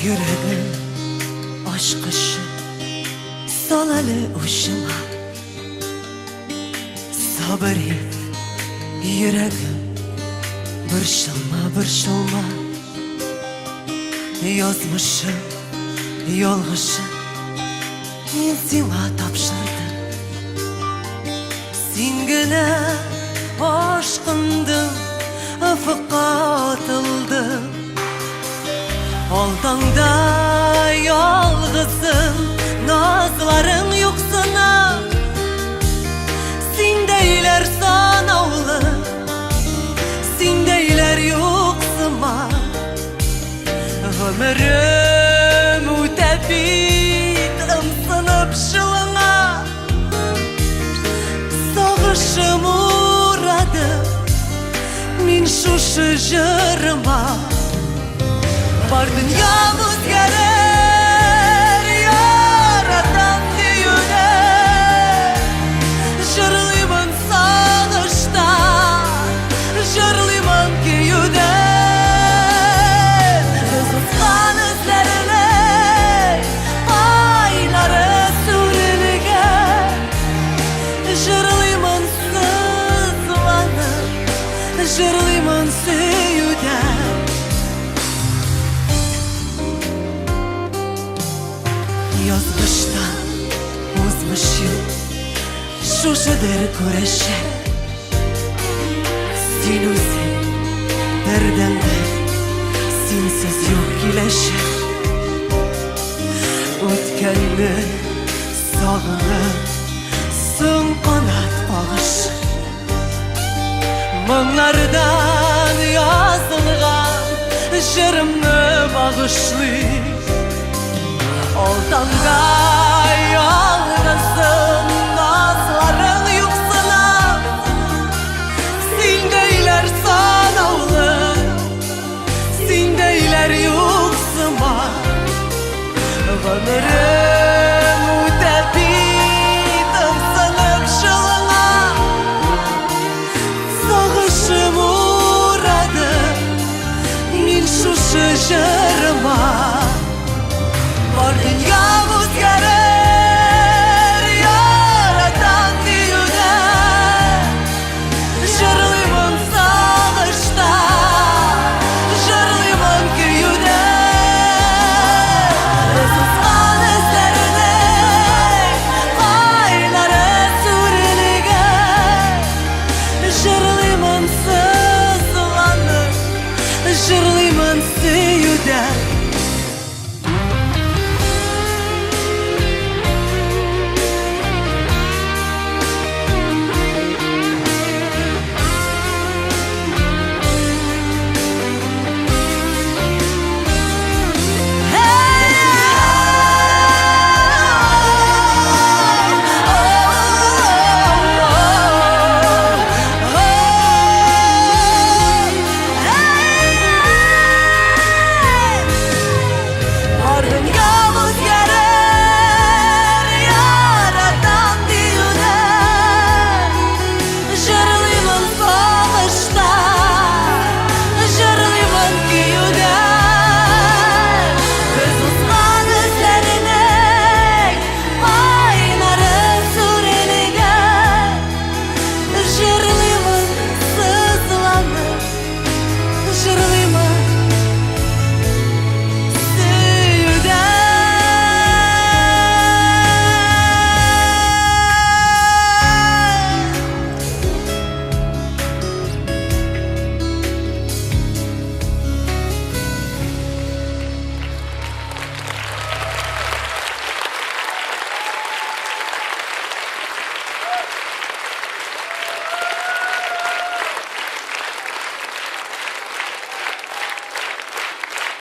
Йөрәгем ачкычы сал әле учыма. Сабыр ит, йөрәгем, борчылма, борчылма. Язмышым, ялгышым мин сиңа тапшырдым. Син генә ашкындың, офыкка атылдың. Ал таңда ялгызым, назларың юксына. Синдәйләр санаулы, синдәйләр юксыма. Гомерем үтә бит ымсынып шылыңа. Сагышым урады мин шушы җырыма. Бар дөньям үзгәрер, яратам диюдән. Җырлыймын сагыштан, җырлыймын көюдән. Без узган эзләрнең айлары сүрелгән. Җырлыймын сызланып, җырлыймын сөюдән. Язмыштан узмыш юл, шушыдыр күрәчәк. Син үзең бердәнбер, синсез юк киләчәк. Үткәнне сагынып, соң канат кагыш. Моңнардан язылган җырымны багышлыйм. Ал таңда ялгызым, назларың юксынам. Синдәйләр санаулы, синдәйләр юксыма. Гомерем үтә бит ымсынып шылыңа. Сагышым урады мин шушы җырыма. Бар дөньям үзгәрер.